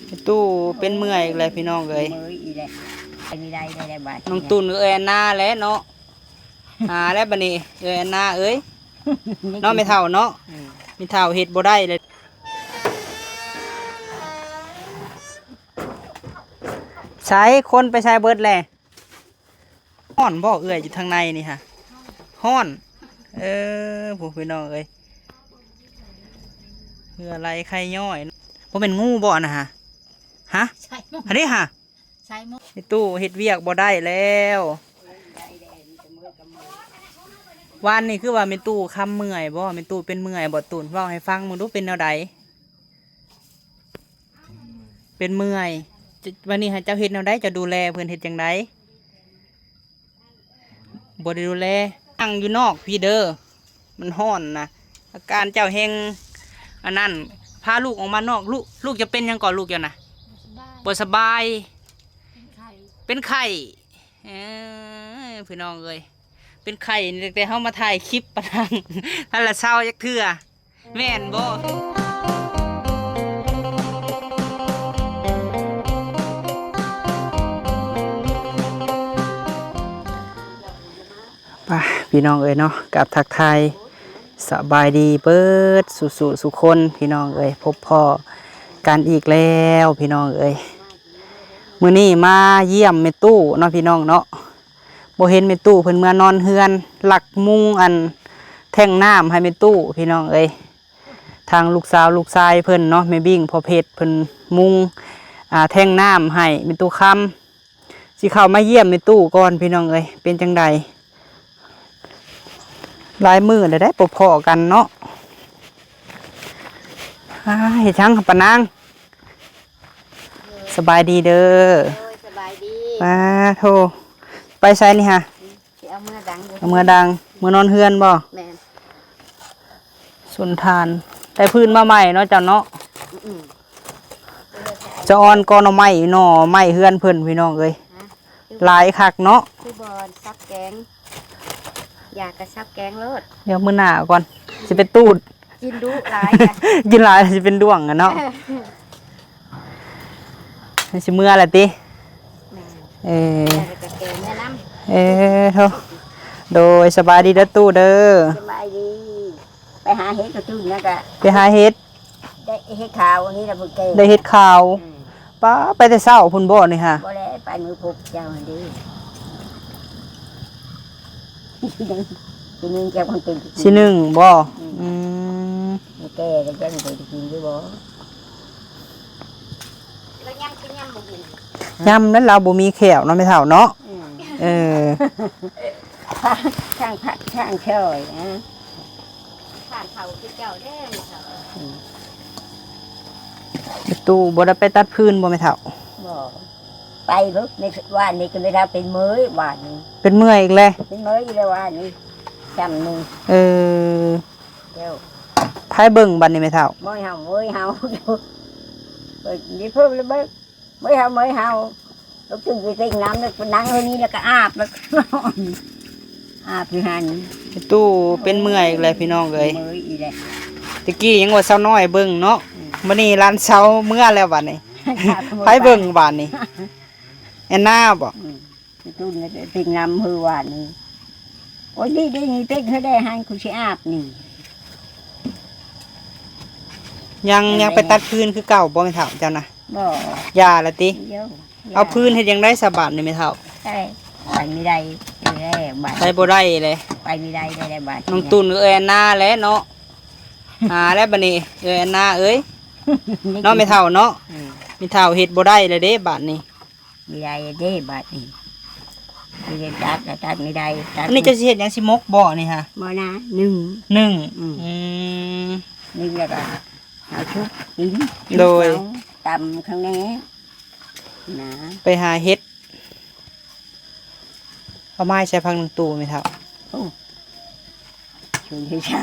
แม่ตู้เป็นเมื่อยอีกแล้วพี่น้องเอ้ย เมื่อยอีกแล้ว ไปไม่ได้ได้แล้วบาดนี้ น้องตุ่นกับเอื้อยแอนนาแหละเนาะ หาแล้วบัดนี้ เอื้อยแอนนาเอ้ย เนาะแม่เฒ่าเนาะ อืม แม่เฒ่าเฮ็ดบ่ได้เลย ใส คนไปใสเบิดแหละ ฮ้อนบ่เอื้อยอยู่ทางในนี่ฮะ ฮ้อน เออ ผู้พี่น้องเอ้ย เหงื่อไหลไขย้อย บ่แม่นงูบ่อันนะฮะ ฮะ ใช่ อันนี้ฮะ ใช่หมด แม่ตู้เฮ็ดเวียกบ่ได้แล้ว วานนี้คือว่าแม่ตู้คำเมื่อยบ่ แม่ตู้เป็นเมื่อยบ่ ตุ่น เว้าให้ฟังมึงดูเป็นแนวใด เป็นเมื่อย จะ วันนี้ให้เจ้าเฮ็ดแนวใด เจ้าดูแลเพิ่นเฮ็ดจั่งใด บ่ได้ดูแล นั่งอยู่นอกพี้เด้อ มันฮ้อนนะ อาการเจ้าแฮงอันนั้น พาลูกออกมานอก ลูก ลูกจะเป็นหยังก่อน ลูกเจ้านะ บ่สบาย บ่สบาย เป็นไข้ เป็นไข้ เออ พี่น้องเอ้ย เป็นไข้นี่ตั้งแต่เฮามาถ่ายคลิปปะนัง ทันละเซาจักเทื่อ แม่นบ่ ไป พี่น้องเอ้ยเนาะ กราบทักทายสบายดีเบิดสู่สู่สู่คน พี่น้องเอ้ย พบพ้อกันอีกแล้ว พี่น้องเอ้ย มื้อนี้มาเยี่ยมแม่ตู้เนาะ พี่น้องเนาะ บ่เห็นแม่ตู้เพิ่นเมือนอนเฮือน ลักมุงอันแท่งน้ำให้แม่ตู้ พี่น้องเอ้ย ทางลูกสาวลูกชายเพิ่นเนาะ แม่บิ่ง พ่อเพชร เพิ่นมุง อ่า แท่งน้ำให้แม่ตู้คำ สิเข้ามาเยี่ยมแม่ตู้ก่อน พี่น้องเอ้ย เป็นจั่งใด หลายมื้อแล้วได้บ่พ้อกันเนาะ อ่า เฮ็ดหยังปะนาง สบายดีเด้อ โดย สบายดี มาโท ไปไสนี่ฮะ สิเอาเมือดังอยู่ เอาเมือดัง เมือนอนเฮือนบ่ แม่น สุนทาน ได้พื้นมาใหม่เนาะเจ้าเนาะ อืม จะอ่อนกอหน่อไม้ หน่อไม้เฮือนเพิ่นพี่น้องเอ้ย ฮะ หลายคักเนาะ คือบ่สับแกง อยากกะสับแกงโลด เดี๋ยวมื้อหน้าก่อน สิไปตูด กินดุหลายจ้ะ กินหลายสิเป็นด้วงอะเนาะ มันสิเมือละติ แม่น เออ แล้วก็แกงแม่น้ำ เออโธ่ โดย สบายดีเด้อตู้เด้อ สบายดี ไปหาเห็ดกระจุ่มแล้วก็ ไปหาเห็ด ได้เห็ดขาวอันนี้นะเพิ่นแกง ได้เห็ดขาว อืม ป๊า ไปแต่เช้าพุ้นบ่นี่ฮะ บ่แล้ว ไปมื้อพบเจ้าหั่นเด้ สินึ่งเจ้าคนเป็น สินึ่งบ่ อืม อืม แก่แล้วเจ้าเป็นกินอยู่บ่ แล้วยำคือยำบ่กิน ยำนั้นเราบ่มีแข้วเนาะแม่เฒ่าเนาะ อืม เออ ช่างผักช่างช่อยนะ ผ่านเขาคือเจ้าเด้อแม่เฒ่า อืม แม่ตู้บ่ได้ไปตัดฟืนบ่แม่เฒ่า บ่ ไปเบิ่งในวานนี้ก็แม่เฒ่าเป็นเมย วานนี้ เป็นเมื่อยอีกแล้ว เป็นเมยอีกแล้ววานนี้ จำหนึ่ง เออ เจ้า ไผเบิ่งบัดนี้แม่เฒ่า เมยเฮา เมยเฮา เบิ่งนี่เพิ่มแล้วเบิ่ง เมยเฮา เมยเฮา ลูกตึงไปเต็งน้ำแล้วก็นั่งเท่านี้แล้วก็อาบแล้วก็นอน อาบอยู่หั่น แม่ตู้เป็นเมื่อยอีกแล้วพี่น้องเอ้ย เมยอีกแล้ว ตะกี้ยังว่าสาวน้อยเบิ่งเนาะ อืม มื้อนี้หลานสาวเมือแล้วบัดนี้ ไผเบิ่งบัดนี้ แอนนาบ่ อืม ไปตุ้นแล้วไปปิ้งน้ำเฮือวานนี้ โอ้ย นี่ นี่ นี่ ปิ้งเฮือได้หัน กูสิอาบนี่ ยัง ยังไปตัดฟืนคือเก่าบ่แม่เฒ่าเจ้านะ บ่ อย่าละติ เดี๋ยว เอาฟืนเฮ็ดจั่งใด๋ซะบาดนี้แม่เฒ่า ใช่ ไปไม่ได้ ไม่ได้บาด ไปบ่ได้เลย ไปไม่ได้ ได้ ได้บาด น้องตุ่นกับเอื้อยแอนนาแหละเนาะ หาแล้วบัดนี้ เอื้อยแอนนาเอ้ย เนาะแม่เฒ่าเนาะ อืม แม่เฒ่าเฮ็ดบ่ได้แล้วเด้บาดนี้ มีได้เด้บาดนี้ มีได้ตัดก็ตัดไม่ได้ ตัด อันนี้เจ้าสิเฮ็ดหยัง สิหมกบ่นี่ฮะ บ่นะ นึ่ง นึ่ง อืม อืม นึ่งแล้วก็เอาชุบกิน โดย เอาตำข้างในนะ ไปหาเห็ด เอาไม้ใส่ผักหนึ่งตู้แม่เฒ่า โอ้ ชวนเฮชา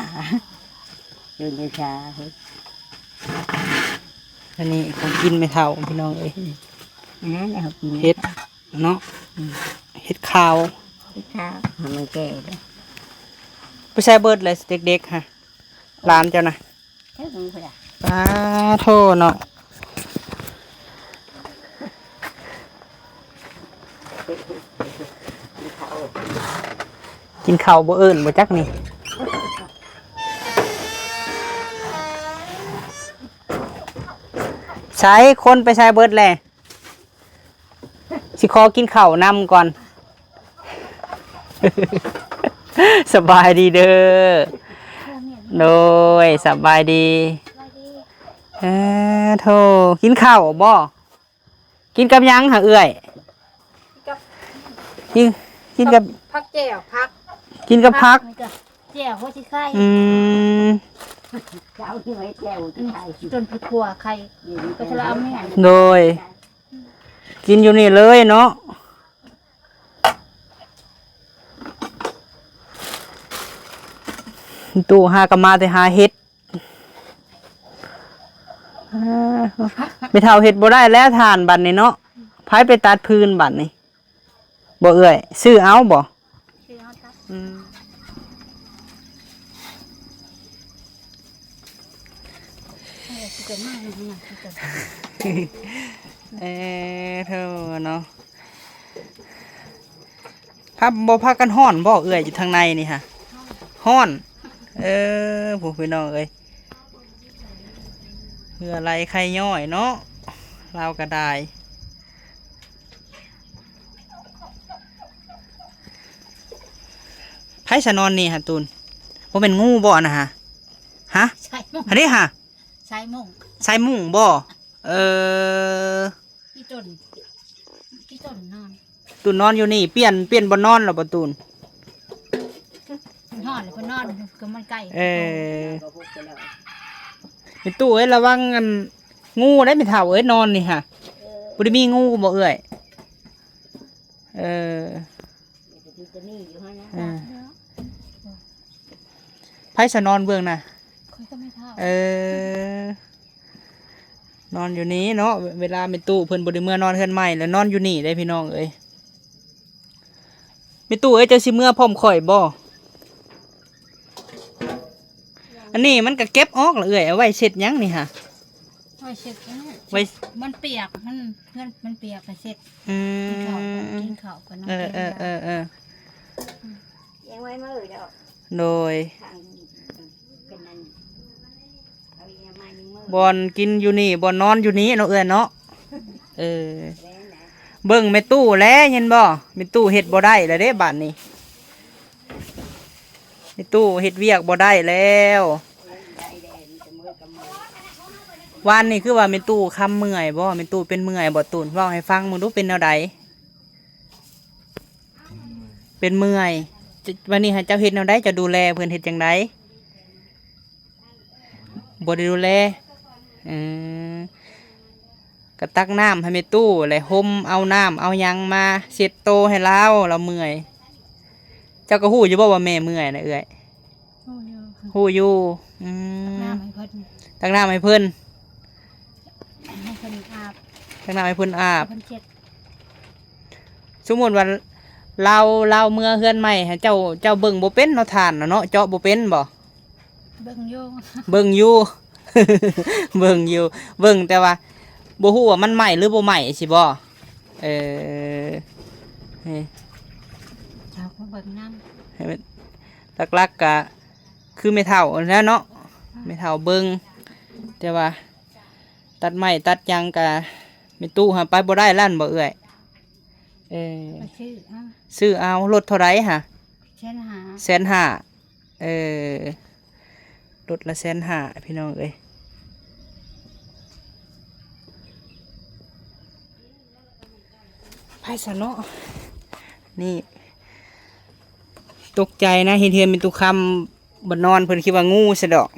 ชวนเฮชา เฮ้ย อันนี้ของกินแม่เฒ่าพี่น้องเอ้ย อันนั้นแหละของกิน เห็ดเนาะ อืม เห็ดขาว เห็ดขาว มันแก่แล้ว ไปใส่เบิดเลยเด็กๆ ฮะ หลานเจ้านะ เทิงพุ้นล่ะ สาธุเนาะ ກິນເຂົ້າບໍ່ເອີ້ນບໍ່ຈັກນີ້. ໃສ ຄົນໄປໃສເບິດແລະ? ຊິຂໍກິນເຂົ້ານຳກ່ອນ. ສະບາຍດີເດີ. ໂດຍ ສະບາຍດີ. ເອີ ໂທ ກິນເຂົ້າບໍ່? ກິນກັບຫຍັງຫາເອື້ອຍ? ກິນ ກິນກັບ ຜັກແຈ່ວ ຜັກ ກິນກັບຜັກ ແຈ່ວຫົວຊິໄຂ່. ອືມ ຈະເອົາໜ່ວຍແຈ່ວຊິໄຂ່ ຕົ້ນຜັກຂົ້ວໄຂ່ ກໍຈະລະເອົາແມ່ນ. ໂດຍ ກິນຢູ່ນີ້ເລີຍເນາະ. ຕູ້ຫາກໍມາແຕ່ຫາເຫັດ. ແມ່ເຖົ້າເຮັດບໍ່ໄດ້ແລ້ວຖ່ານບັດນີ້ເນາະ. ໃຜໄປຕັດຟືນບັດນີ້? ບໍ່ເອື້ອຍ ຊື້ເອົາບໍ່? ຊື້ເອົາ ຕັດ. ອືມ ເອີ ໂທເນາະ. ພັບ ບໍ່ພາກັນຮ້ອນບໍ່ເອື້ອຍ ຢູ່ທາງໃນນີ້ຫະ? ຮ້ອນ. ເອີ ໂອ້ ພີ່ນ້ອງເອີຍ ເຫື່ອໄຫຼໄຂ່ຍ້ອຍເນາະ ລາວກໍໄດ້. ໃຜສະນອນນີ້ຫະ ຕູນ? ບໍ່ແມ່ນງູບໍ່ອັນນະຫະ? ຫະ? ໃຊ່ ອັນນີ້ຫະ? ສາຍມຸ້ງ ສາຍມຸ້ງບໍ່? ເອີ ອີ່ຕົນ ອີ່ຕົນນອນ ຕູນນອນຢູ່ນີ້ ປ່ຽນ ປ່ຽນບ່ອນນອນແລ້ວບໍ່ຕູນ? ມັນຮ້ອນແລ້ວເພິ່ນນອນ ກໍມັນໃກ້. ເອີ ແມ່ຕູ້ເອີຍ ລະວັງອັນງູໄດ໋ແມ່ເຖົ້າເອີຍ ນອນນີ້ຫະ. ເອີ ບໍ່ໄດ້ມີງູບໍ່ເອື້ອຍ? ເອີ ເອີ ໃຜສະນອນເບື້ອງນະ? ຂ້ອຍກັບແມ່ເຖົ້າ. ເອີ ນອນຢູ່ນີ້ເນາະ ເວລາແມ່ຕູ້ເພິ່ນບໍ່ໄດ້ເມືອນອນເຮືອນໃໝ່ ແລ້ວນອນຢູ່ນີ້ເດ້ພີ່ນ້ອງເອີຍ. ແມ່ຕູ້ເອີຍ ເຈົ້າຊິເມືອພ້ອມຂ້ອຍບໍ່? ອັນນີ້ມັນກໍເກັບອອກລະເອື້ອຍ ເອົາໄວ້ເຊັດຫຍັງນີ້ຫະ? ໄວ້ເຊັດອັນນີ້ ໄວ້ ມັນປຽກ ມັນ ເຮືອນມັນປຽກກໍເຊັດ. ອືມ ກິນເຂົ້າ ກິນເຂົ້າກ່ອນເນາະ. ເອີ ເອີ ເອີ ເອີ ອືມ ຍັງໄວ້ມື້ດອກ. ໂດຍ ຂ້າງນີ້ເປັນອັນ ເອົາອີຫຍັງມາຍັງມື້ ບ່ອນກິນຢູ່ນີ້ ບ່ອນນອນຢູ່ນີ້ເນາະເອື້ອຍເນາະ. ເອີ ແມ່ນນະ ເບິ່ງແມ່ຕູ້ແຫຼະ ເຫັນບໍ່? ແມ່ຕູ້ເຮັດບໍ່ໄດ້ແລ້ວເດ້ບາດນີ້. ແມ່ຕູ້ເຮັດວຽກບໍ່ໄດ້ແລ້ວ. ວານນີ້ຄືວ່າແມ່ຕູ້ຄຳເມື່ອຍບໍ່? ແມ່ຕູ້ເປັນເມື່ອຍບໍ່ຕູນ? ເວົ້າໃຫ້ຟັງເບິ່ງດູ ເປັນແນວໃດ? ເປັນເມື່ອຍ. ວັນນີ້ໃຫ້ເຈົ້າເຮັດແນວໃດ? ເຈົ້າດູແລເພິ່ນເຮັດຈັ່ງໃດ? ບໍ່ໄດ້ດູແລ. ເອີ ກໍຕັກນ້ຳໃຫ້ແມ່ຕູ້ ແລະ ຫົ່ມເອົານ້ຳເອົາຫຍັງມາເຊັດໂຕໃຫ້ລາວ ລາວເມື່ອຍ. ເຈົ້າກໍຮູ້ຢູ່ບໍ່ວ່າແມ່ເມື່ອຍນະເອື້ອຍ? ຮູ້ຢູ່ ຮູ້ຢູ່. ອືມ ຕັກນ້ຳໃຫ້ເພິ່ນ ຕັກນ້ຳໃຫ້ເພິ່ນ ໃຫ້ເພິ່ນອາບ ຕັກນ້ຳໃຫ້ເພິ່ນອາບ ໃຫ້ເພິ່ນເຊັດ. ສົມມຸດວ່າລາວ ລາວເມືອເຮືອນໃໝ່ ເຈົ້າ ເຈົ້າເບິ່ງບໍ່ເປັນເນາະ ຖ່ານນະເນາະ ເຈາະບໍ່ເປັນບໍ່? ເບິ່ງຢູ່ ເບິ່ງຢູ່ ເບິ່ງຢູ່ ເບິ່ງແຕ່ວ່າບໍ່ຮູ້ວ່າມັນໄໝ້ຫຼືບໍ່ໄໝ້ຊີ້ບໍ່? ເອີ ນີ້ ເຈົ້າມາເບິ່ງນຳ ໃຫ້ມັນ ຫຼັກໆ ກະຄືແມ່ເຖົ້າຫັ້ນແຫຼະເນາະ ແມ່ເຖົ້າເບິ່ງ ແຕ່ວ່າຕັດໄມ້ຕັດຫຍັງກະແມ່ຕູ້ຫາໄປບໍ່ໄດ້ແລ້ວ ແມ່ນບໍ່ເອື້ອຍ? ເອີ ໄປຊື້ເອົາ ຊື້ເອົາ. ລົດເທົ່າໃດຫະ? ແສນຫ້າ ແສນຫ້າ. ເອີ ລົດລະແສນຫ້າ ພີ່ນ້ອງເອີຍ. ໄປຊະເນາະ ນີ້ ຕົກໃຈນະ ເຫັນເຮືອນແມ່ຕູ້ຄຳບໍ່ນອນ ເພິ່ນຄິດວ່າງູຊະດອກ.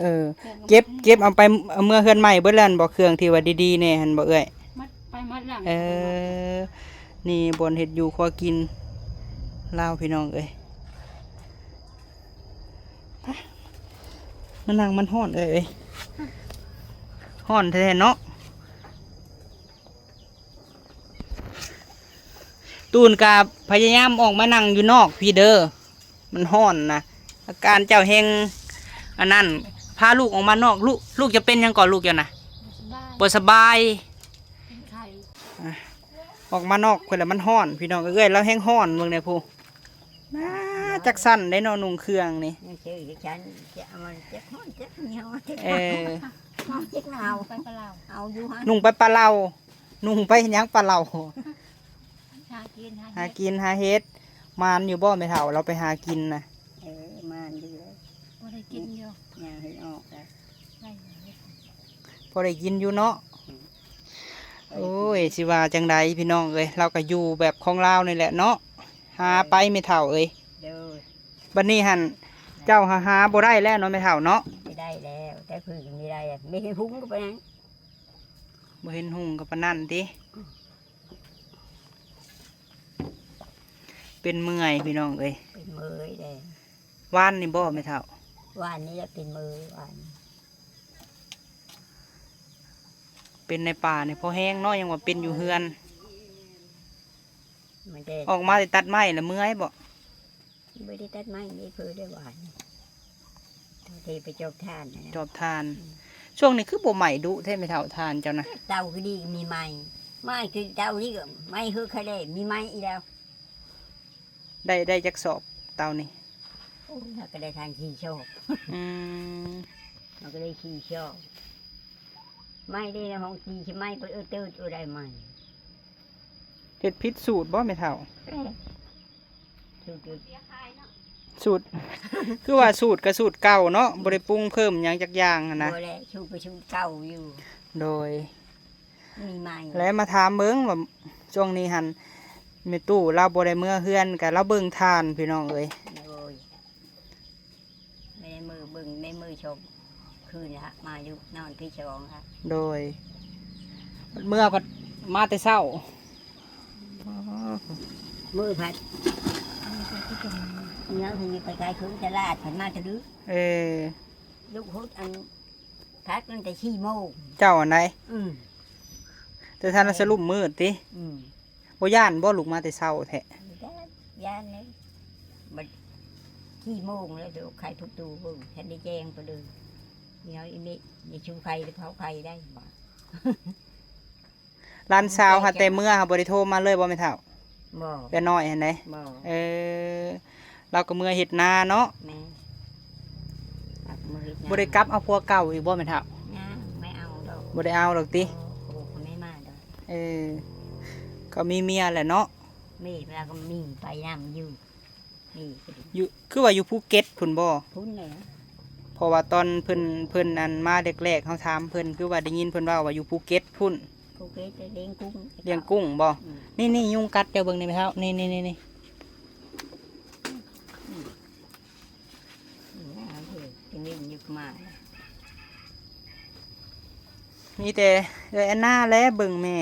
ເອີ ເກັບ ເກັບເອົາໄປ ເອົາເມືອເຮືອນໃໝ່ເບິດແລ້ວແມ່ນບໍ່? ເຄື່ອງທີ່ວ່າດີໆແດ່ຫັ້ນບໍ່ເອື້ອຍ? ໝົດ ໄປໝົດແລ້ວ. ເອີ ນີ້ບ່ອນເຮັດຢູ່ຄົວກິນລາວ ພີ່ນ້ອງເອີຍ. ໄປ ມານັ່ງ ມັນຮ້ອນເອື້ອຍເອີຍ ຮ້ອນແທ້ໆເນາະ. ຕູນກະພະຍາຍາມອອກມານັ່ງຢູ່ນອກພີ້ເດີ ມັນຮ້ອນນະ. ອາການເຈົ້າແຮງອັນນັ້ນ ພາລູກອອກມານອກ ລູກ ລູກຈະເປັນຫຍັງເກາະ ລູກເຈົ້ານະ? ບໍ່ສະບາຍ. ບໍ່ ບໍ່ສະບາຍ ເປັນໄຂ້ ອ່ະ ອອກມານອກພຸ້ນລະ ມັນຮ້ອນພີ່ນ້ອງເອີຍ ລາວແຮງຮ້ອນ ເບິ່ງແດ່ພຸ້ນ ນາ ຈັກຊັ້ນໄດ໋ເນາະ ນຸ່ງເຄື່ອງນີ້ ຍັງຊື້ຈັກຊັ້ນ ຈະເອົາມັນຈັກຮ້ອນຈັກໜາວ ເອີ ເອົາຈັກໜາວ ໄປປະເຫຼົ່າ ເອົາຢູ່ຫັ້ນ ນຸ່ງໄປປະເຫຼົ່າ ນຸ່ງໄປເຮັດຫຍັງປະເຫຼົ່າ ຫາກິນຫາ ຫາ ເຮັດ ກິນຫາເຮັດ ໝານຢູ່ບໍ່ແມ່ເຖົ້າ ລາວໄປຫາກິນນະ? ເອີ ໝານຢູ່ ພໍໄດ້ກິນຢູ່ ຍ່າງເຮັດອອກ ໄດ້ຢູ່ ພໍໄດ້ກິນຢູ່ເນາະ ອືມ ໂອ້ຍ ຊິວ່າຈັ່ງໃດພີ່ນ້ອງເອີຍ ລາວກໍຢູ່ແບບຂອງລາວນີ້ແຫຼະເນາະ ຫາໄປແມ່ເຖົ້າເອີຍ ໂດຍ ບັດນີ້ຫັ້ນ ເຈົ້າຫາ ຫາບໍ່ໄດ້ແລ້ວເນາະແມ່ເຖົ້າເນາະ ບໍ່ໄດ້ແລ້ວ ແຕ່ຜຶ່ງນີ້ໄດ້ ບໍ່ເຫັນຮຸ່ງກໍປານນັ້ນ ບໍ່ເຫັນຮຸ່ງກໍປານນັ້ນຕິ ເປັນເມື່ອຍພີ່ນ້ອງເອີຍ ເປັນເມື່ອຍເດ້ ວານນີ້ບໍ່ແມ່ເຖົ້າ? ວານນີ້ແຫຼະເປັນເມື່ອຍ ວານ ເປັນໃນປ່ານີ້ພໍແຮງເນາະ ຍັງວ່າເປັນຢູ່ເຮືອນ ມັນແຕ່ ອອກມາແຕ່ຕັດໄມ້ລະເມື່ອຍບໍ່? ບໍ່ໄດ້ຕັດໄມ້ ມີເພີໄດ້ຫວານ ເທໄປຈອບຖ່ານນະ ຈອບຖ່ານ ອືມ ຊ່ວງນີ້ຄືບໍ່ໄໝ້ດຸແທ້ແມ່ເຖົ້າ ຖ່ານເຈົ້ານະ ເຕົາຄືດີມີໄໝ້ ໄໝ້ຄືເຕົານີ້ກໍໄໝ້ເຮີຄະແລມີໄໝ້ອີກແລ້ວ ໄດ້ ໄດ້ຈັກສອບເຕົານີ້? ໂອ້ຍ ເຮົາກໍໄດ້ທາງສີ່ສອບ ອືມ ເຮົາກໍໄດ້ສີ່ສອບ ໄມ້ໄດ້ໃນຫ້ອງສີ່ ຊິໄມ້ໄປເອີເຕີດບໍ່ໄດ້ໄມ້ ເຮັດຜິດສູດບໍ່ແມ່ເຖົ້າ? ເອີ ສູດ ສູດ ຄືວ່າສູດກໍສູດເກົ່າເນາະ ບໍ່ໄດ້ປຸງເພີ່ມຫຍັງຈັກຢ່າງຫັ້ນນະ ບໍ່ແຫຼະ ສູດກໍສູດເກົ່າຢູ່ ໂດຍ ມີໃໝ່ ແລະມາຖາມເບິ່ງວ່າຊ່ວງນີ້ຫັ້ນ ແມ່ຕູ້ລາວບໍ່ໄດ້ເມືອເຮືອນ ກໍລາວເບິ່ງຖ່ານພີ່ນ້ອງເອີຍ ໂດຍ ແມ່ມືເບິ່ງ ແມ່ມືຊົມ ຄືນລະ ມາຢູ່ນອນທີສອງລະ ໂດຍ ເມືອພັດມາແຕ່ເຊົ້າ ມື້ພັດ ເມືອເພິ່ນໄປຂາຍເຄື່ອງຕະຫຼາດ ພັດມາແຕ່ດຶກ ເອີ ລູກຫົດອັນ ພັດຕັ້ງແຕ່ສີ່ໂມງ ເຈົ້າອັນໃດ? ອືມ ແຕ່ທ່ານສະຫຼຸບມືດຕິ? ອືມ ບໍ່ຢ້ານບໍ່ ລຸກມາແຕ່ເຊົ້າແທ້? ຢ້ານ ຢ້ານເລີຍ ບັດສີ່ໂມງແລ້ວ ໄຂປະຕູເບິ່ງ ທັນໄດ້ແຈ້ງປະເດີ ມີເຮົາອີເມະ ມີຊູໄຂ່ ເຜົາໄຂ່ໄດ້ ຫຼານສາວຫາແຕ່ເມືອ ຫາບໍ່ໄດ້ໂທມາເລີຍບໍ່ແມ່ເຖົ້າ? ບໍ່ ເອື້ອຍນ້ອຍຫັ້ນເດ້? ບໍ່ ເອີ ລາວກໍເມືອເຮັດນາເນາະ? ແມ່ນ ລາວກໍເມືອເຮັດນາ ບໍ່ໄດ້ກັບເອົາຜົວເກົ່າອີກບໍ່ແມ່ເຖົ້າ? ຍັງ ບໍ່ເອົາດອກ ບໍ່ໄດ້ເອົາດອກຕິ? ບໍ່ ເຂົາກໍບໍ່ມາດອກ ເອີ ກໍມີເມຍແຫຼະເນາະ? ມີ ລາວກໍມີໄປນຳຢູ່ ນີ້ ຢູ່ ຄືວ່າຢູ່ພູເກັດພຸ້ນບໍ່? ພຸ້ນແຫຼະ ເພາະວ່າຕອນເພິ່ນ ເພິ່ນ ອັນ ມາແລກໆ ເຮົາຖາມເພິ່ນ ຄືວ່າໄດ້ຍິນເພິ່ນເວົ້າວ່າຢູ່ພູເກັດພຸ້ນ ພູເກັດ ລ້ຽງກຸ້ງ ລ້ຽງກຸ້ງບໍ່? ອືມ ນີ້ໆ ຍຸງກັດເຈົ້າ ເບິ່ງນີ້ແມ່ເຖົ້າ ນີ້ໆໆ ອືມ ນີ້ແຫຼະ ເອີ ເປັນເຫວັນຍຸກມາ ມີແຕ່ເອື້ອຍແອນນາແຫຼະເບິ່ງແມ່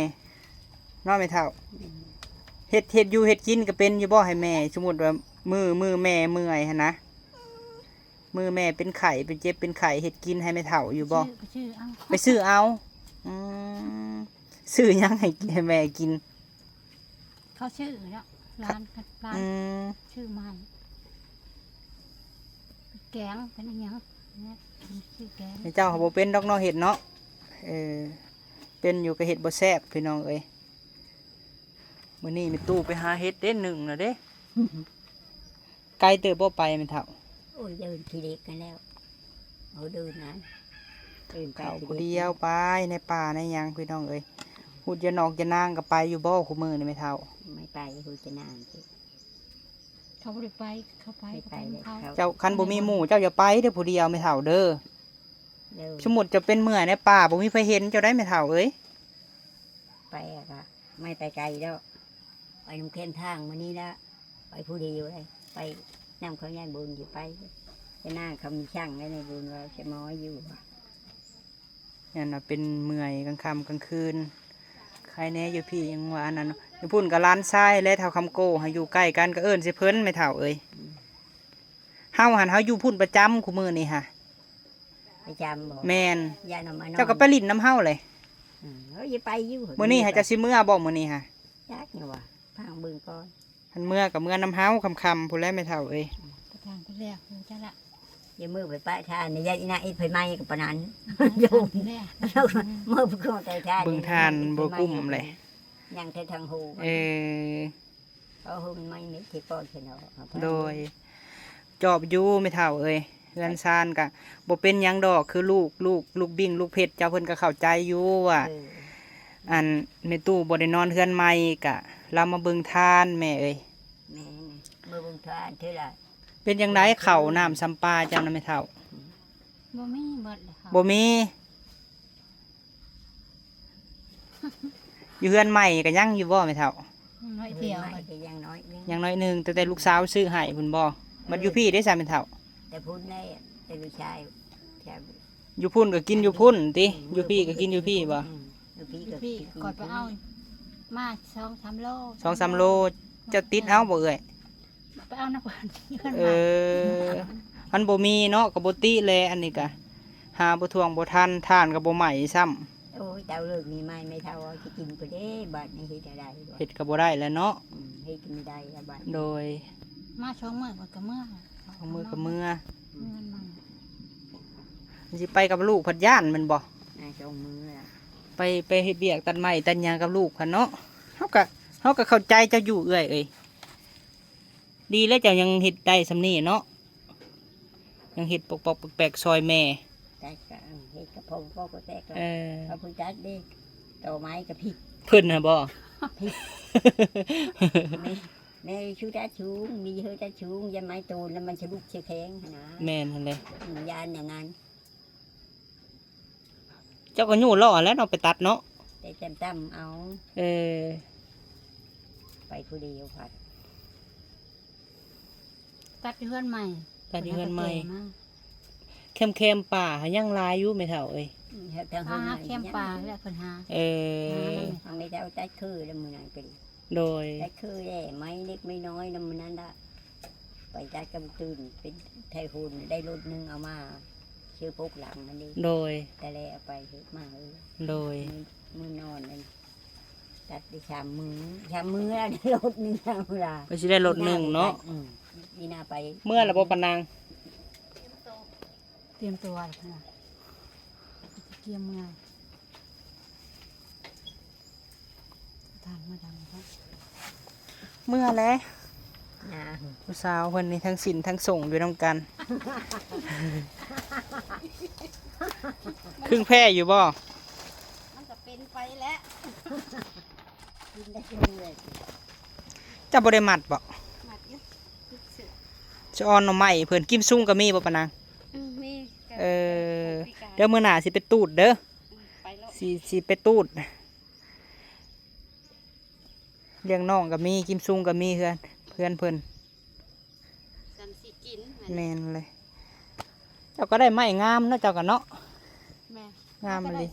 ເນາະແມ່ເຖົ້າ? ອືມ ເຮັດ ເຮັດຢູ່ເຮັດກິນກໍເປັນຢູ່ບໍ່ໃຫ້ແມ່? ສົມມຸດວ່າມື້ ມື້ແມ່ເມື່ອຍຫັ້ນນະ ມື້ແມ່ເປັນໄຂ້ ເປັນເຈັບເປັນໄຂ້ ເຮັດກິນໃຫ້ແມ່ເຖົ້າຢູ່ບໍ່? ໄປຊື້ ໄປຊື້ເອົາ ໄປຊື້ເອົາ ອືມ ຊື້ຫຍັງໃຫ້ ໃຫ້ແມ່ກິນ? ເຂົາຊື້ເນາະ ຫຼານ ຫຼານ ອືມ ຊື້ມາໃຫ້ ແກງເປັນອີຫຍັງ ຊື້ແກງ ແມ່ເຈົ້າບໍ່ເປັນດອກເນາະເຮັດເນາະ ເອີ ເປັນຢູ່ກໍເຮັດບໍ່ແຊບ ພີ່ນ້ອງເອີຍ. ມື້ນີ້ແມ່ຕູ້ໄປຫາເຫັດເດ້ ໜຶ່ງແລ້ວເດ້ ໄກເຕີບບໍ່ໄປແມ່ເຖົ້າ? ໂອ້ຍ ເດີນຂີ້ເຫຼັກຫັ້ນແລ້ວ ເອົາເດີນນະ ເດີນໄປ ເຂົ້າຜູ້ດຽວໄປໃນປ່າໃນຫຍັງ ພີ່ນ້ອງເອີຍ. ຫຸດຢານອກຢານາງກໍໄປຢູ່ບໍ່ຄູ່ມື້ນີ້ແມ່ເຖົ້າ? ໄມ່ໄປ ຫຸດຢານາງ ເຂົາບໍ່ໄດ້ໄປ ເຂົາໄປ ໄມ່ໄປ ກໍໄປນຳເຂົາ ເຈົ້າ ຄັນບໍ່ມີໝູ່ເຈົ້າຢ່າໄປເດີ້ຜູ້ດຽວແມ່ເຖົ້າເດີ້. ໂດຍ ສົມມຸດເຈົ້າເປັນເມື່ອຍໃນປ່າ ບໍ່ມີໃຜເຫັນເຈົ້າໄດ໋ແມ່ເຖົ້າເອີຍ. ໄປກໍໄມ່ໄປໄກດອກ ໄປນຳແຄມທາງມື້ນີ້ລະ ໄປຜູ້ດຽວເລີຍ ໄປນຳເຂົາຍາຍບຸນຢູ່ ໄປ ແຕ່ນາງເຂົາມີຊ່າງແລ້ວ ຍາຍບຸນວ່າຊິມາຢູ່ວ່າ ແມ່ນວ່າເປັນເມື່ອຍກາງຄ່ຳກາງຄືນ ໄຄແນ່ຢູ່ພີ້ ຍັງວ່າອັນນັ້ນ ຢູ່ພຸ້ນກໍຫຼານຊາຍແລະ ທ້າວຄຳໂກ ຫາຢູ່ໃກ້ກັນ ກໍເອີ້ນໃສ່ເພິ່ນແມ່ເຖົ້າເອີຍ. ອືມ ເຮົາຫັ້ນ ເຮົາຢູ່ພຸ້ນປະຈຳຄູ່ມື້ນີ້ຫະ. ປະຈຳບໍ່? ແມ່ນ ຢ້ານເອົາມານອນ ເຈົ້າກໍໄປຫຼິ້ນນຳເຮົາແຫຼະ. ອືມ ເອີ ຢ່າໄປຢູ່ ມື້ນີ້ຫາເຈົ້າຊິເມືອບໍ່ ມື້ນີ້ຫະ? ຈັກ ຍັງວ່າ ຟັງເບິ່ງກ່ອນ ຄັນເມືອກໍເມືອນຳເຮົາຄ່ຳໆ ພຸ້ນແຫຼະແມ່ເຖົ້າເອີຍ. ອືມ ໄປທາງພຸ້ນແລ້ວ ຮູ້ຈັກລະ ຢ່າມື້ໄປປະທານນີ້ ຢ້ານອີນາງເຮັດໄຟໄໝ້ກໍປານນັ້ນ. ໂຍມ ແນ່ ມື້ໄປຂອງໄປທານ ເບິ່ງທ່ານບໍ່ກຸ້ມແຫຼະ ຍັງແຕ່ທາງໂຮ. ເອີ ເອົາໂຮມໄມ້ເມັດທີ່ປ້ອນເພິ່ນເອົາ ໂດຍ ຈອບຢູ່ແມ່ເຖົ້າເອີຍ ເຮືອນຊານກະບໍ່ເປັນຫຍັງດອກ ຄືລູກ ລູກ ລູກບິ້ງ ລູກເພັດ ເຈົ້າເພິ່ນກໍເຂົ້າໃຈຢູ່ວ່າ ເອີ ອັນແມ່ຕູ້ບໍ່ໄດ້ນອນເຮືອນໃໝ່ ກະລາວມາເບິ່ງທ່ານແມ່ເອີຍ. ແມ່ນ ມາເບິ່ງທ່ານເທື່ອລະ. ເປັນຈັ່ງໃດເຂົ້ານ້ຳຊຳປາເຈົ້ານະແມ່ເຖົ້າ? ບໍ່ມີ ເບິດແລ້ວເຂົ້າ ບໍ່ມີ. ຢູ່ເຮືອນໃໝ່ກໍຍັງຢູ່ບໍ່ແມ່ເຖົ້າ? ນ້ອຍດຽວ ເຮືອນໃໝ່ກໍຍັງນ້ອຍໜຶ່ງ ຍັງນ້ອຍໜຶ່ງ ຕັ້ງແຕ່ລູກສາວຊື້ໃຫ້ພຸ້ນບໍ່? ເອີ ບັດຢູ່ພີ້ເດ້ຊະແມ່ເຖົ້າ? ແຕ່ພຸ້ນແຫຼະ ແຕ່ລູກຊາຍ ຢູ່ພຸ້ນກໍກິນຢູ່ພຸ້ນຕິ? ອືມ ຢູ່ພີ້ກໍກິນຢູ່ພີ້ບໍ່? ອືມ ຢູ່ພີ້ກໍ ຢູ່ພີ້ ກິນຢູ່ພຸ້ນ ຂ້ອຍໄປເອົາມາສອງສາມໂລ ສອງສາມໂລ ເຈົ້າຕິດເອົາບໍ່ເອື້ອຍ? ໄປເອົານຳເພິ່ນ ເອີ ມັນບໍ່ມີເນາະ ກໍບໍ່ຕິແຫຼະ ອັນນີ້ກະຫາບໍ່ຖ້ວງບໍ່ທັນ ຖ່ານກໍບໍ່ໄໝ້ຊ້ຳ. ໂອ້ຍ ເຕົາເລີກມີໄໝ້ ແມ່ເຖົ້າຊິກິນຜູ້ເດ ບາດນີ້ເຮັດແນວໃດ ເຮັດກໍບໍ່ໄດ້ແລ້ວເນາະ. ອືມ ເຮັດກໍບໍ່ໄດ້ລະບາດນີ້ ໂດຍ ມາສອງມື້ເພິ່ນກໍເມືອ ສອງມື້ກໍເມືອ ເມືອນຳ. ຊິໄປກັບລູກພັດຢ້ານແມ່ນບໍ່? ມາສອງມື້ລະ ໄປ ໄປເຮັດວຽກຕັດໄມ້ຕັດຫຍັງກັບລູກຫັ້ນເນາະ. ເຮົາກໍ ເຮົາກໍເຂົ້າໃຈເຈົ້າຢູ່ເອື້ອຍເອີຍ. ດີແລ້ວເຈົ້າຍັງເຮັດໄດ້ສ່ຳນີ້ເນາະ ຍັງເຮັດປອກໆແປກໆຊ່ອຍແມ່ ແຕ່ກໍເຮັດກະພໍປອກໆແປກໆ ເອີ ເຂົາຜູ້ຈັດເດ້ ຕໍໄມ້ກໍຜິດ ເພິ່ນຫັ້ນບໍ່? ຜິດ ແມ່ ແມ່ຊື່ຕັດສູງ ມີເຮີຕັດສູງ ຢ່າໄມ້ໂຕນແລ້ວມັນສະດຸດສະແຂງຫັ້ນນະ. ແມ່ນຫັ້ນແຫຼະ ອືມ ຢ້ານຢ່າງນັ້ນ. ເຈົ້າກໍຍູ້ລໍ້ແລ້ວເນາະ ໄປຕັດເນາະ ໄປຕຳໆເອົາ ເອີ ໄປຜູ້ດຽວພັດ ຕັດເຮືອນໃໝ່ ຕັດເຮືອນໃໝ່ ແຄມໆປ່າຫາຍັງຫຼາຍຢູ່ແມ່ເຖົ້າເອີຍ. ອືມ ທາງເຮືອນໃໝ່ ແຄມປ່າແຫຼະເພິ່ນຫາ ເອີ ຫາແມ່ເຖົ້າຕັດຄືແລ້ວມື້ນັ້ນກໍດີ ໂດຍ ຕັດຄືແລ້ວ ໄມ້ເລັກໄມ້ນ້ອຍນຳມື້ນັ້ນລະ ໄປຕັດກຳຕື່ນ ເປັນໄທໂຮນ ໄດ້ລົດໜຶ່ງເອົາມາ ເຊື້ອປົກຫຼັງຫັ້ນເດ້ ໂດຍ ແຕ່ແລະເອົາໄປເຮັດມາ ເອີ ໂດຍ ມື້ ມື້ນອນນັ້ນ ຕັດໄດ້ສາມມື້ ສາມມື້ລະໄດ້ລົດໜຶ່ງ ເອົາລະ ກໍຊິໄດ້ລົດໜຶ່ງເນາະ. ອືມ ນີ້ນາໄປ ເມືອລະບໍ່ປານາງ? ຕຽມຕົວລະນະ ກຽມເມືອ ທ່ານມາດັງເນາະ ເມືອແຫຼະ ນາງ ຜູ້ສາວເພິ່ນນີ້ທັງສິນທັງສົງຢູ່ນຳກັນ ຄຶ່ງແພ້ຢູ່ບໍ່? ມັນກໍເປັນໄປແຫຼະ ກິນໄດ້ເລີຍ ເຈົ້າບໍ່ໄດ້ມັດບໍ່? ມັດຢູ່ ສະອອນໜໍ່ໄມ້ເພິ່ນ ກິມຊຸງກໍມີບໍ່ປານາງ? ອືມ ມີ ເອີ ດຽວມື້ໜ້າຊິໄປຕູດເດີ ອືມ ໄປໂລດ ຊິ ຊິໄປຕູດ. ລ້ຽງນ້ອງກໍມີ ກິມຊຸງກໍມີເຮືອນ ເຮືອນເພິ່ນ ສ່ຳຊິກິນ ແມ່ນເລີຍ ເຈົ້າກໍໄດ້ໄມ້ງາມເນາະ ເຈົ້າກໍເນາະ ແມ່ນ ງາມອີ່ຫຼີ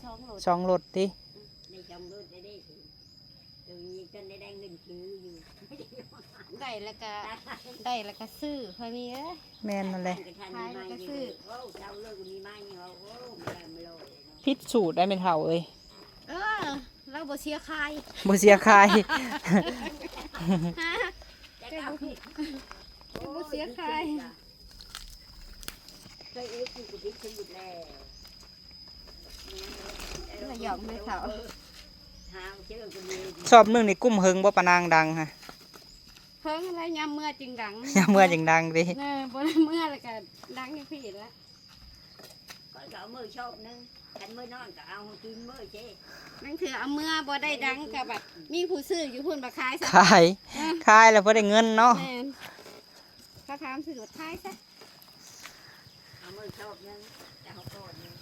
ສອງລົດຕິ ອືມ ໄດ້ສອງລົດໄດ້ເດ້ ໂຕນີ້ກໍໄດ້ ໄດ້ເງິນຊື້ຢູ່ ໄດ້ແລ້ວກໍ ໄດ້ແລ້ວກໍຊື້ ຂ້ອຍມີເອີຍ ແມ່ນນັ້ນແຫຼະ ຂາຍແລ້ວກໍຊື້ ໂອ້ ເຈົ້າເລີກມີໄມ້ນີ້ ໂອ້ ແມ່ນບໍ່? ຜິດສູດໄດ໋ແມ່ເຖົ້າເອີຍ ເອີ ລາວບໍ່ເສຍຂາຍ ບໍ່ເສຍຂາຍ ບໍ່ເສຍຂາຍ ເຄີຍເອັດຢູ່ກໍຜິດສະຫຼຸບແລ້ວ ລະຢອກແມ່ເຖົ້າ ຊອບໜຶ່ງນີ້ກຸ້ມເຫິງບໍ່ປານາງດັງຫະ? ເຫິງແລ້ວ ຍາມເມືອຈຶ່ງດັງ ຍາມເມືອຈຶ່ງດັງຕິ ເອີ ບໍ່ໄດ້ເມືອແລ້ວກໍດັງຢູ່ພີ້ລະ. ຂ້ອຍກໍເອົາມື້ຊອບໜຶ່ງ ຄັນມື້ນອນກໍເອົາກິນມື້ເຊ ບາງເທື່ອເອົາເມືອບໍ່ໄດ້ດັງກໍບັດມີຜູ້ຊື້ຢູ່ພຸ້ນ ບັດຂາຍຊະ ຂາຍ ເອີ ຂາຍແລ້ວພໍໄດ້ເງິນເນາະ ແມ່ນ ເຂົາຖາມຊື້ບັດຂາຍຊະ ເອົາມື້ຊອບໜຶ່ງ ແຕ່ເຮົາກໍໜຶ່ງ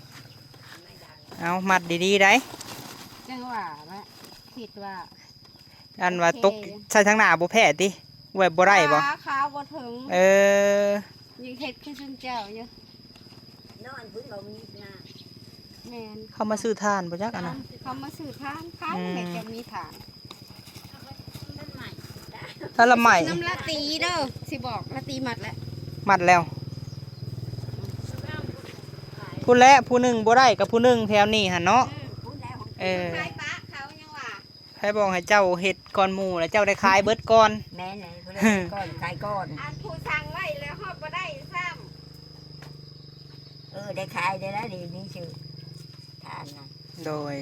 ເອົາມັດດີໆໄດ໋ ຈັ່ງວ່າລະ ຄິດວ່າ ອັນວ່າຕົກໃສ່ທາງໜ້າບໍ່ແພ້ຕິ ແບບບໍ່ໄດ້ບໍ່? ຂາ ຂາບໍ່ເຖິງ ເອີ ຍັງເຮັດຄືຊຸມເຈົ້າຢູ່ ນອນພຸ້ນບໍ່ມີໜ້າ ແມ່ນ ເຂົາມາຊື້ຖ່ານບໍ່ຈັກອັນນັ້ນ ເຂົາມາຊື້ຖ່ານ ຂາຍ ອືມ ແມ່ນຈະມີຖ່ານ ຖ້າລະໄໝ້ ນຳລາຕີເດີ ຊິບອກລາຕີມັດແລ້ວ ມັດແລ້ວ ພຸ້ນແຫຼະ ຜູ້ໜຶ່ງບໍ່ໄດ້ກັບຜູ້ໜຶ່ງແຖວນີ້ຫັ້ນເນາະ ເອີ ເອີ ຂາຍປະເຂົາຍັງວ່າ ໃຜບອກໃຫ້ເຈົ້າເຮັດກ່ອນໝູ່ ແລ້ວເຈົ້າໄດ້ຂາຍເບິດກ່ອນ ແມ່ນແຫຼະ ຜູ້ໃດເຮັດກ່ອນຂາຍກ່ອນ ອັນຜູ້ສັ່ງໄວ້ແລ້ວຮອດບໍ່ໄດ້ຊ້ຳ ເອີ ໄດ້ຂາຍໄດ້ລະ ນີ້ມີຊື່ທານນະ. ໂດຍ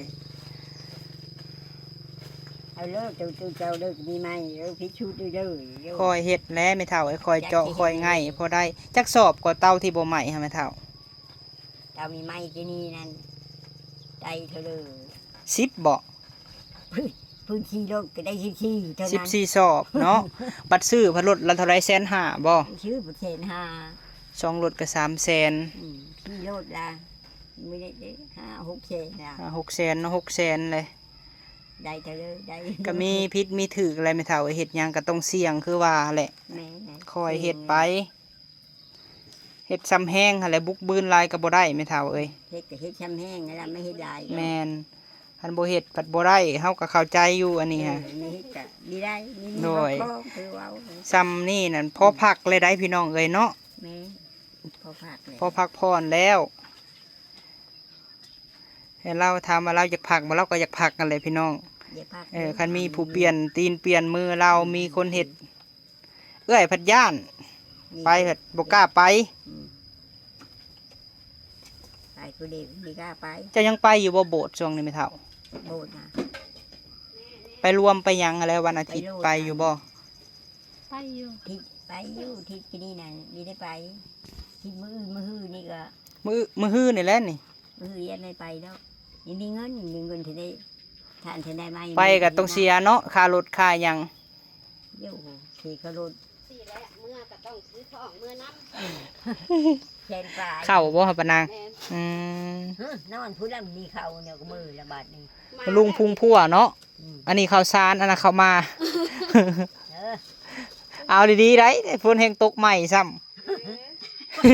ເອົາເລີຍ ໂຕ ໂຕເຈົ້າເລີຍ ມີໃໝ່ເດີ ຜິດຊຸດເດີ ເດີ ເດີ. ຄ່ອຍເຮັດແຫຼະແມ່ເຖົ້າເອີຍ ຄ່ອຍເຈາະ ຈັກຊິເຮັດ ຄ່ອຍໄງ່ ພໍໄດ້. ຈັກສອບກໍເຕົາທີ່ບໍ່ໄໝ້ຫັ້ນແມ່ເຖົ້າ? ເຕົາມີໄມ້ທີ່ນີ້ນັ້ນ ໄດ້ເທົ່າເດີ ສິບບໍ? ພື້ນ ພື້ນທີ່ລົດກໍໄດ້ສິບສີ່ເທົ່ານັ້ນ ສິບສີ່ສອບເນາະ. ບັດຊື້ພັດລົດລະເທົ່າໃດ ແສນຫ້າບໍ? ຊື້ແສນຫ້າ ສອງລົດກໍສາມແສນ. ອືມ ຂີ່ລົດລະ ມື້ນີ້ເດ້ ຫ້າຫົກແສນລະ ຫ້າຫົກແສນເນາະ ຫົກແສນເລີຍ ໄດ້ເທົ່າເດີ ໄດ້. ກໍມີຜິດມີຖືກແຫຼະແມ່ເຖົ້າເອີຍ ເຮັດຫຍັງກໍຕ້ອງສ່ຽງຄືວ່າແຫຼະ. ແມ່ນ ຄ່ອຍເຮັດໄປ ເຮັດຊ່ຳແຮງຫັ້ນແຫຼະ ບຸກບືນຫຼາຍກໍບໍ່ໄດ້ແມ່ເຖົ້າເອີຍ. ເຮັດກໍເຮັດຊ່ຳແຮງຫັ້ນລະ ໄມ່ເຮັດຫຼາຍ. ແມ່ນ ຄັນບໍ່ເຮັດພັດບໍ່ໄດ້ ເຮົາກໍເຂົ້າໃຈຢູ່ອັນນີ້ ເອີ ຫັ້ນ ມີເຮັດກໍມີໄດ້ ມີ ມີ ໂດຍ ຄອບຄົວຄືເວົ້າ ຊ່ຳນີ້ນັ້ນ ອືມ ພໍພັກແລ້ວໄດ໋ພີ່ນ້ອງເອີຍເນາະ. ແມ່ນ ພໍພັກແລ້ວ ພໍພັກຜ່ອນແລ້ວ. ໃຫ້ລາວ ຖາມວ່າລາວຢາກພັກບໍ່ ລາວກໍຢາກພັກຫັ້ນແຫຼະພີ່ນ້ອງ. ຢາກພັກ ເອີ ຄັນມີຜູ້ປ່ຽນຕີນປ່ຽນມືລາວ ອືມ ມີຄົນເຮັດ ເອື້ອຍພັດຢ້ານ ນີ້ ໄປພັດບໍ່ກ້າໄປ. ອືມ ໄປຜູ້ດຽວບໍ່ກ້າໄປ. ເຈົ້າຍັງໄປຢູ່ບໍ່ໂບດຊ່ວງນີ້ແມ່ເຖົ້າ? ໂບດນະ ໄປລວມໄປຫຍັງຫັ້ນແຫຼະ ວັນອາທິດ ໄປຢູ່ບໍ່? ໄປຢູ່ ທິດໄປຢູ່ ທິດກີ້ນີ້ນະ ມີໄດ້ໄປ. ທິດມື້ອື່ນ ມື້ຮືນີ້ກໍ ມື້ ມື້ຮືນີ້ແຫຼະນີ້ ມື້ຮືຍັງໄດ້ໄປດອກ. ຍັງມີເງິນ ມີເງິນເທົ່າໃດ ທ່ານເທົ່າໃດມາ ໄປກໍຕ້ອງເສຍເນາະ ຄ່າລົດຄ່າຫຍັງ. ໂຍ ເສຍຄ່າລົດ ຊີ້ແຫຼະ ເມືອກໍຕ້ອງຖືຂອງເມືອນຳ ແສນປາຍ. ເຂົ້າບໍ່ ປານາງ? ແມ່ນ ອືມ ຮຶ ນອນພຸ້ນລະ ມີເຂົ້າແນວກໍມື້ລະບາດນີ້ ລຸງພຸງພົວເນາະ. ອືມ ອັນນີ້ເຂົ້າສານ ອັນນັ້ນເຂົ້າໝາ. ເອີ ເອົາດີໆໄດ໋ ຝົນແຮງຕົກໃໝ່ຊ້ຳ. ເອີ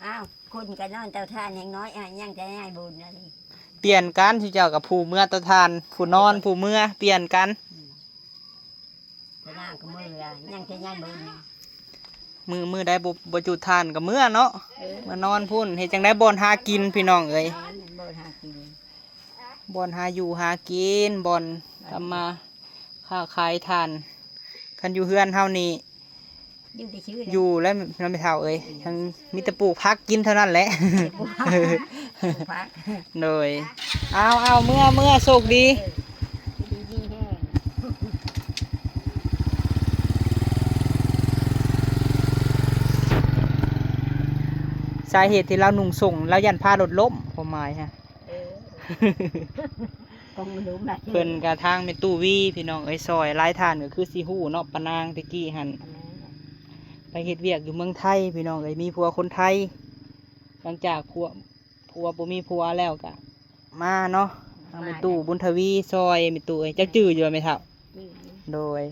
ອ້າວ ຄົນກໍນອນເຕົາຖ່ານແຮງນ້ອຍ ອາ ຍັງແຕ່ຍາຍບຸນອັນນີ້. ປ່ຽນກັນ ຊຸເຈົ້າກັບຜູ້ເມືອເຕົາຖ່ານ ຜູ້ນອນຜູ້ເມືອ ປ່ຽນກັນ. ອືມ ປານາງກໍເມືອ ຍັງແຕ່ຍາຍບຸນ. ມື້ ມື້ໃດບໍ່ ບໍ່ຈຸດຖ່ານກໍເມືອເນາະ. ເອີ ມານອນພຸ້ນ ເຮັດຈັ່ງໃດ ບ່ອນຫາກິນພີ່ນ້ອງເອີຍ. ແມ່ນ ບ່ອນຫາກິນ ບ່ອນຫາຢູ່ຫາກິນ ບ່ອນທຳມາຄ້າຂາຍຖ່ານ. ຄັນຢູ່ເຮືອນເຮົານີ້ ຢູ່ແຕ່ຊື່ ຢູ່ແລ້ວເນາະແມ່ເຖົ້າເອີຍ ທັງມີແຕ່ປູກຜັກກິນເທົ່ານັ້ນແຫຼະ ປູກຜັກ ປູກຜັກ. ໂດຍ ເອົາ ເອົາ ເມືອ ເມືອ ໂຊກດີ. ເອີ ຢູ່ດີມີແຮງ. ສາເຫດທີ່ລາວນຸ່ງສົ້ງ ລາວຢ້ານພາລົດລົ້ມ ຄວາມໝາຍຮະ. ເອີ ຂອງມັນລົມຫຼາຍ ເພິ່ນກະທາງແມ່ຕູ້ວີ ພີ່ນ້ອງເອີຍ ຊ່ອຍຫຼາຍທ່ານກໍຄືຊິຮູ້ເນາະ ປານາງແຕ່ກີ້ຫັ້ນ ແມ່ນ ໄປເຮັດວຽກຢູ່ເມືອງໄທ ພີ່ນ້ອງເອີຍ ມີຜົວຄົນໄທ. ຫຼັງຈາກຜົວ ຜົວບໍ່ມີຜົວແລ້ວກະມາເນາະ ທາງແມ່ຕູ້ບຸນທະວີຊ່ອຍ ແມ່ຕູ້ເອີຍ ເຈົ້າຈື່ຢູ່ບໍ່ແມ່ເຖົ້າ? ອືມ ໂດຍ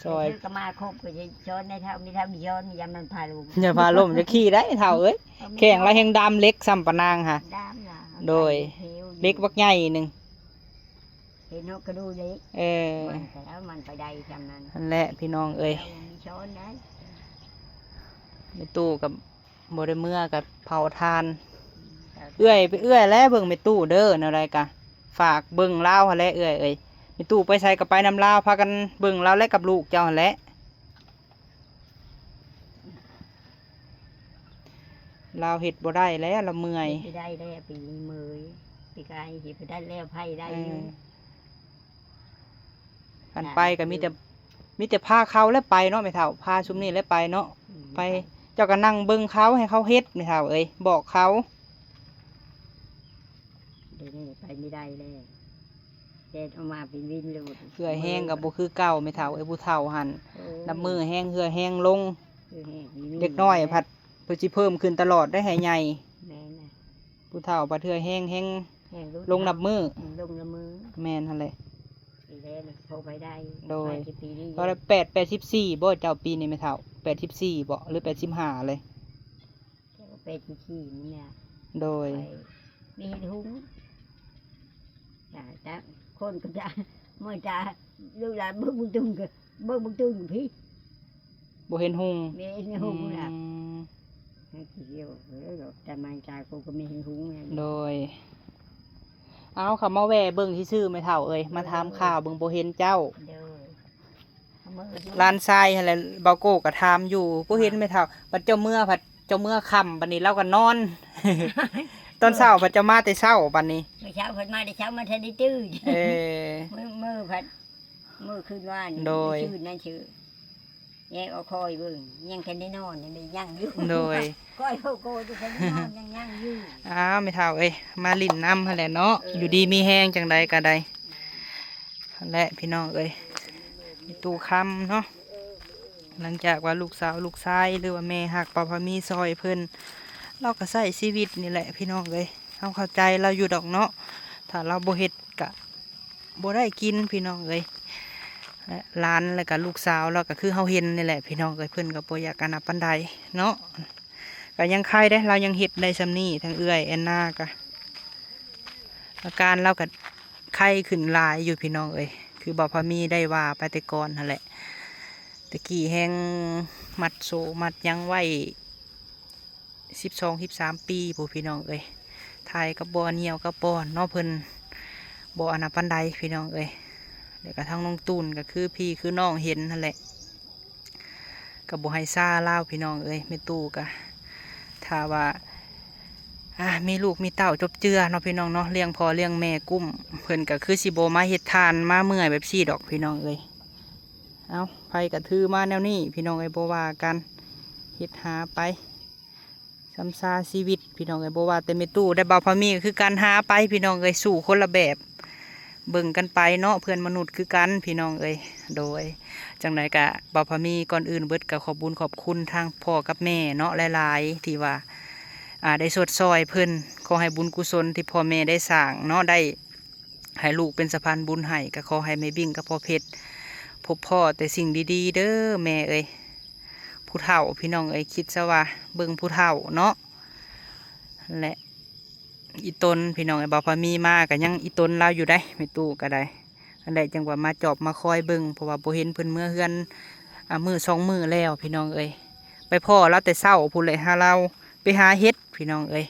ຊ່ອຍ ແຕ່ເພິ່ນກໍມາຄົບ ກໍຊິສອນໃຫ້ເຖົ້າ ມີເຖົ້າຍ້ອນ ຢ່າມັນພາລົມ ຢ່າພາລົມ ຢ່າຂີ່ໄດ໋ເຖົ້າເອີຍ. ແຂ້ງລາວແຮງດາມເຫຼັກຊ້ຳປານາງຫະ ດາມລະ ໂດຍ ເຫຼັກບັກໃຫຍ່ໜຶ່ງ ເຫັນເນາະ ກະດູເຫຼັກ. ເອີ ມັນໄປໄດ້ຊ່ຳນັ້ນ ຫັ້ນແຫຼະພີ່ນ້ອງເອີຍ. ມີຊ້ອນໄດ້ ແມ່ຕູ້ກັບ ບໍ່ໄດ້ເມືອກໍເຜົາຖ່ານ. ອືມ ເອື້ອຍ ໄປເອື້ອຍແຫຼະເບິ່ງແມ່ຕູ້ເດີ ແນວໃດກະຝາກເບິ່ງລາວຫັ້ນແຫຼະເອື້ອຍເອີຍ. ແມ່ຕູ້ໄປໃສກໍໄປນຳລາວ ພາກັນເບິ່ງລາວແຫຼະກັບລູກເຈົ້າຫັ້ນແຫຼະ. ລາວເຮັດບໍ່ໄດ້ແລ້ວ ລາວເມື່ອຍ ເຮັດບໍ່ໄດ້ແລ້ວ ປີນີ້ເມື່ອຍ ປີກາຍເຮັດບໍ່ໄດ້ແລ້ວ ໄຜໄດ້ຢູ່. ເອີ ຄັນໄປກໍມີແຕ່ ມີແຕ່ພາເຂົາແຫຼະໄປເນາະແມ່ເຖົ້າ ພາຊຸມນີ້ແຫຼະໄປເນາະ. ອືມ ໄປ ເຈົ້າກໍນັ່ງເບິ່ງເຂົາ ໃຫ້ເຂົາເຮັດແມ່ເຖົ້າເອີຍ ບອກເຂົາ. ດຽວນີ້ໄປບໍ່ໄດ້ແລ້ວ ແດດອອກມາເປັນວິນໂລດ ເຫື່ອແຮງກໍບໍ່ຄືເກົ່າແມ່ເຖົ້າເອີຍ. ຜູ້ເຖົ້າຫັ້ນ ໂອ້ຍ ນັບມື້ແຮງເຫື່ອແຮງລົງ ເຫື່ອແຮງ ເດັກນ້ອຍພັດເພິ່ນຊິເພີ່ມຂຶ້ນຕະຫຼອດໄດ໋ໃຫ້ໃຫຍ່. ແມ່ນນະ ຜູ້ເຖົ້າບັດເທື່ອແຮງ ແຮງ ແຮງລົງນັບມື້ ອືມ ລົງນັບມື້. ແມ່ນຫັ້ນແຫຼະ ປີແລ້ວນີ້ພໍໄປໄດ້. ໂດຍ ມາແຕ່ປີນີ້ ພໍໄດ້ແປດ ແປດສິບສີ່ບໍ່ເຈົ້າ ປີນີ້ແມ່ເຖົ້າ ແປດສິບສີ່ບໍ່ ຫຼື ແປດສິບຫ້າເລີຍ? ແປດສິບສີ່ນີ້ແຫຼະ. ໂດຍ ໄປມີເຮັດຫຸງ ຈ້າ ຈ້າ ຄົນກໍຈ້າ ເມື່ອຍຈ້າ ລູກຫຼານເບິ່ງບຸນຕຸງກໍ ເບິ່ງບຸນຕຸງຢູ່ພີ້ ບໍ່ເຫັນຫຸງ ແມ່ນຫຸງລະ. ອືມ ແຕ່ມາຈາກູກໍມີເຫັນຫຸງແມ່ນ. ໂດຍ ເອົາ ເຂົ້າມາແວ່ເບິ່ງຊື່ໆແມ່ເຖົ້າເອີຍ ມາຖາມ ໂດຍ ຂ່າວເບິ່ງ ບໍ່ເຫັນເຈົ້າ. ໂດຍ ຫຼານຊາຍຫັ້ນແຫຼະ ເບົາໂກ້ກໍຖາມຢູ່ ບໍ່ເຫັນແມ່ເຖົ້າ ບັດເຈົ້າເມືອ ພັດເຈົ້າເມືອຄ່ຳ ບັດນີ້ລາວກໍນອນ ຕອນເຊົ້າພັດເຈົ້າມາແຕ່ເຊົ້າ ບັດນີ້ ມື້ເຊົ້າເພິ່ນມາແຕ່ເຊົ້າ ມາທັນໄດ້ຕື່ນ ເອີ ມື້ ມື້ພັດ ມື້ຄືນວານ ໂດຍ ມື້ຄືນນັ້ນຊື່ ແຍກເອົາຄອຍເບິ່ງ ຍັງທັນໄດ້ນອນ ຍັງໄດ້ ຍັງຢູ່ ໂດຍ ຄອຍເຮົາກໍຍັງທັນໄດ້ນອນ ຍັງ ຍັງຢູ່ ອ້າວ ແມ່ເຖົ້າເອີຍ ມາຫຼິ້ນນຳຫັ້ນແຫຼະເນາະ ເອີ ຢູ່ດີມີແຮງ ຈັ່ງໃດກໍໄດ້ ຫັ້ນແຫຼະພີ່ນ້ອງເອີຍ ແມ່ຕູ້ຄຳເນາະ ຫຼັງຈາກວ່າລູກສາວລູກຊາຍ ຫຼືວ່າແມ່ຮັກປາພາມີຊ່ອຍເພິ່ນ ລາວກໍໃຊ້ຊີວິດນີ້ແຫຼະພີ່ນ້ອງເອີຍ ເຮົາເຂົ້າໃຈລາວຢູ່ດອກເນາະ ຖ້າລາວບໍ່ເຮັດກະບໍ່ໄດ້ກິນພີ່ນ້ອງເອີຍ ແລະຫຼານ ແລ້ວກະລູກສາວລາວກະຄືເຮົາເຫັນນີ້ແຫຼະພີ່ນ້ອງເອີຍ ເພິ່ນກໍບໍ່ຢາກອັນນັ້ນປານໃດເນາະ ກໍຍັງໄຄເດ້ ລາວຍັງເຮັດໄດ້ຊ່ຳນີ້ ທັງເອື້ອຍແອນນາກໍ ອາການລາວກໍໄຄຂຶ້ນຫຼາຍຢູ່ພີ່ນ້ອງເອີຍ ຄືເບົາພາມີໄດ້ວ່າໄປແຕ່ກ່ອນຫັ້ນແຫຼະ ແຕ່ກີ້ແຮງມັດໂສ້ມັດຫຍັງໄວ້ສິບສອງ ສິບສາມປີພຸ້ນພີ່ນ້ອງເອີຍ ຖ່າຍກັບບໍ່ ຍ່ຽວກັບບໍ່ເນາະ ເພິ່ນບໍ່ອັນນັ້ນປານໃດພີ່ນ້ອງເອີຍ ແລ້ວກໍທັງນ້ອງຕູນກໍຄືພີ່ຄືນ້ອງເຫັນຫັ້ນແຫຼະ ກໍບໍ່ໃຫ້ຊາລາວພີ່ນ້ອງເອີຍ ແມ່ຕູ້ກໍຖ້າວ່າ ອ່າ ມີລູກມີເຕົ້າຈົບເຈືອເນາະພີ່ນ້ອງເນາະ ລ້ຽງພໍ່ລ້ຽງແມ່ກຸ້ມ ເພິ່ນກໍຄືຊິບໍ່ມາເຮັດທ່ານມາເມື່ອຍແບບຊີ້ດອກພີ່ນ້ອງເອີຍ ເອົ້າ ໃຜກໍຖືມາແນວນີ້ພີ່ນ້ອງເອີຍ ບໍ່ວ່າກັນ ເຮັດຫາໄປ ຊ່ຳຊາຊີວິດພີ່ນ້ອງເອີຍ ບໍ່ວ່າແຕ່ແມ່ຕູ້ ແລະ ເບົາພາມີກໍຄືກັນ ຫາໄປພີ່ນ້ອງເອີຍ ສູ້ຄົນລະແບບ ເບິ່ງກັນໄປເນາະ ເພື່ອນມະນຸດຄືກັນພີ່ນ້ອງເອີຍ ໂດຍ ຈັ່ງໃດກະເບົາພາມີ ກ່ອນອື່ນເບິດກະຂອບບຸນຂອບຄຸນທາງພໍ່ກັບແມ່ເນາະ ຫຼາຍໆ ທີ່ວ່າ ອ່າ ໄດ້ຊົດຊ່ອຍເພິ່ນ ຂໍໃຫ້ບຸນກຸສົນທີ່ພໍ່ແມ່ໄດ້ສ້າງເນາະ ໄດ້ໃຫ້ລູກເປັນສະພານບຸນໃຫ້ ກະຂໍໃຫ້ແມ່ບິ້ງກັບພໍ່ເພັດ ພົບພໍ້ແຕ່ສິ່ງດີໆ ເດີແມ່ເອີຍ ຜູ້ເຖົ້າພີ່ນ້ອງເອີຍ ຄິດຊະວ່າເບິ່ງຜູ້ເຖົ້າເນາະ ແລະ ອີ່ຕົນພີ່ນ້ອງເອີຍ ເບົາພາມີມາກໍຍັງອີ່ຕົນລາວຢູ່ໃດ໋ ແມ່ຕູ້ກໍໄດ້ ອັນໃດຈັ່ງວ່າມາຈອບມາຄອຍເບິ່ງ ເພາະວ່າບໍ່ເຫັນເພິ່ນເມືອເຮືອນ ອ່າ ມື້ສອງມື້ແລ້ວພີ່ນ້ອງເອີຍ ໄປພໍ້ລາວແຕ່ເຊົ້າພຸ້ນແຫຼະ ຫາລາວໄປຫາເຫັດພີ່ນ້ອງເອີຍ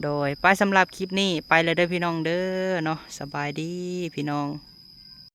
ໂດຍ ໄປ ສຳລັບຄລິບນີ້ໄປແລ້ວເດີພີ່ນ້ອງເດີເນາະ ສະບາຍດີພີ່ນ້ອງ.